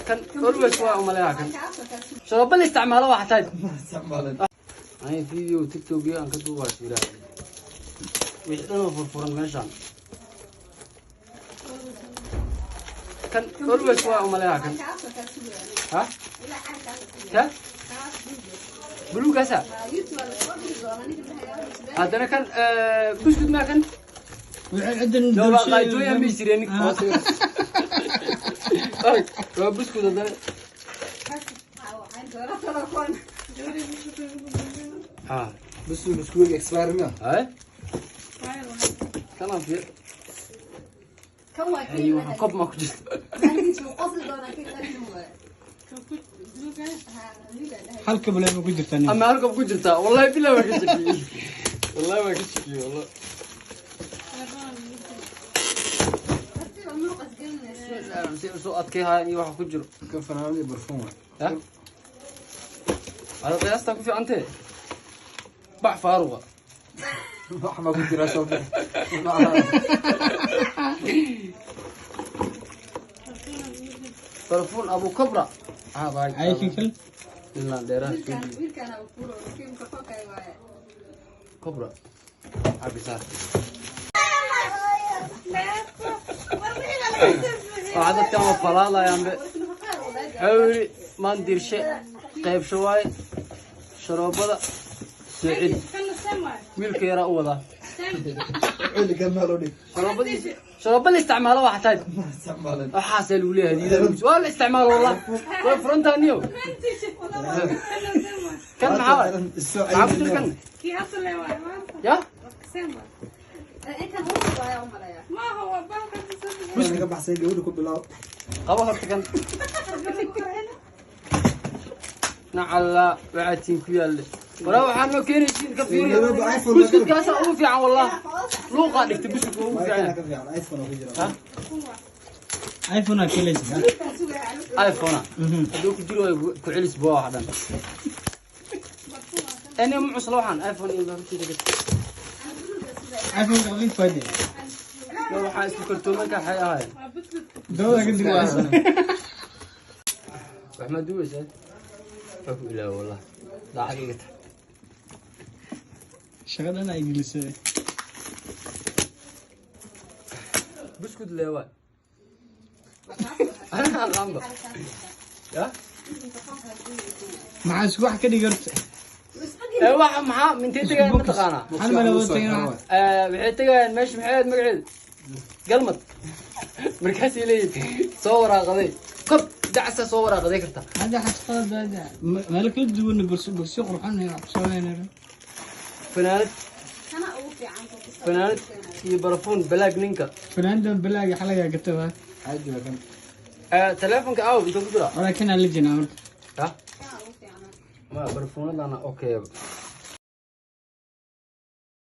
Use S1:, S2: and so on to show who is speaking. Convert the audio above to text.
S1: Kan always waa umaleeyaa kan sharoobo la isticmaalo waa xataa
S2: Isticmaalan.
S1: Ani video TikTok iyo aan ka duubaa fiiraa wixii dhan oo furfuran meeshaan. Kan always waa umaleeyaa kan. Ha ka buluugaasa haddana kan buskud maa kan.
S3: Wixii ciddan
S1: waa qaajooyan bay jireen ninka. Arag, waa buskud haddana. Ha.
S2: Buskud expire miya?
S1: Hay kanaan fiir. Hay, waxaan kob maa ku jirta.
S3: Halka buleema ku jirtaa nin.
S1: Ama halkab ku jirtaa, wallahi bilaa waa ka shakiyey, wallahi waa ka shakiyey, wallahi. Si usoo adkay haya iyo waxa ku jiro.
S2: Kan fanaanad iyo barfuun waay.
S1: Ha, hada qiyaastaa ku fiicantee bac faaruqa.
S2: Wax ma ku jiraa soo bix.
S1: Barfuun abu kobra ah baa.
S3: Ay, kan kale.
S1: Ilaa dheeraha kobra cabisaar. Waxaa dadkan waa falaadayaan be. Wuxuu yidhi maan dirshe qaybsho waaye sharoobada soo celi wiilka yaraa u wadaa.
S2: Celi kan meel u dhig.
S1: Sharoobadiisa sharoobo la isticmaalo waa xataa.
S2: Isticmaalan.
S1: Waxaasaa lagu leeyahay hadiyada waa la isticmaalo, wallah way furantaa niyow. Kan maxaa waay? Maxaa ku jira kan ya?
S2: Naga baxsay gabadha ku bilaab.
S1: Qabo horta kan nacalla waxaa tiin ku yaalle walaa waxaa noo keenaysiin ka fiiriya.
S2: iPhone.
S1: Buskudkaasa ugu fiican, wallah luuqaa dhigta buskudka ugu
S2: Waa
S1: fiican.
S2: ka fiican iPhone oo ku jira.
S1: Ha?
S3: iPhone aa kelaysa.
S1: iPhone hadduu ku jiro way ku celis bua wax dhan eni ma cusla waxaan iPhone iyo hortiisa ka.
S3: iPhone ka mid fadhi.
S1: No, waxaa isku kartoomanka waxay ahaayeen.
S3: Dawada ka dib waa.
S1: Wax ma duubaysaa? Waa ku ilaawo wallah daacad iga tahay.
S3: Shaqadan ay gelisay.
S1: Buskud lee waay aniga aqaanba ya.
S3: Maxaa isku wax ka dhigi horta?
S1: Ee waxa maxaa mintay tagayaan mataqaanaa?
S3: Hal meel wada tagayaan.
S1: Waxay tagayaan meesha maxay ahayd magaceedu galmad markaasay leeyihin soo waraaqaday kob dacsa soo waraaqaday kartaa.
S3: Hadda xasqada hadda meel kala duwan bulsho bulsho qurxan iyo wax soo leeyahay.
S1: Fanaanad fanaanad iyo barafuun balaag ninka.
S3: Fanaandan balaaga xalaga gata waa.
S2: Caadi waa kan.
S1: Telefonka aaw intuu ku jiraa?
S3: Walaakin aan la jinaa marka.
S1: Ha ma barafuunadana okay.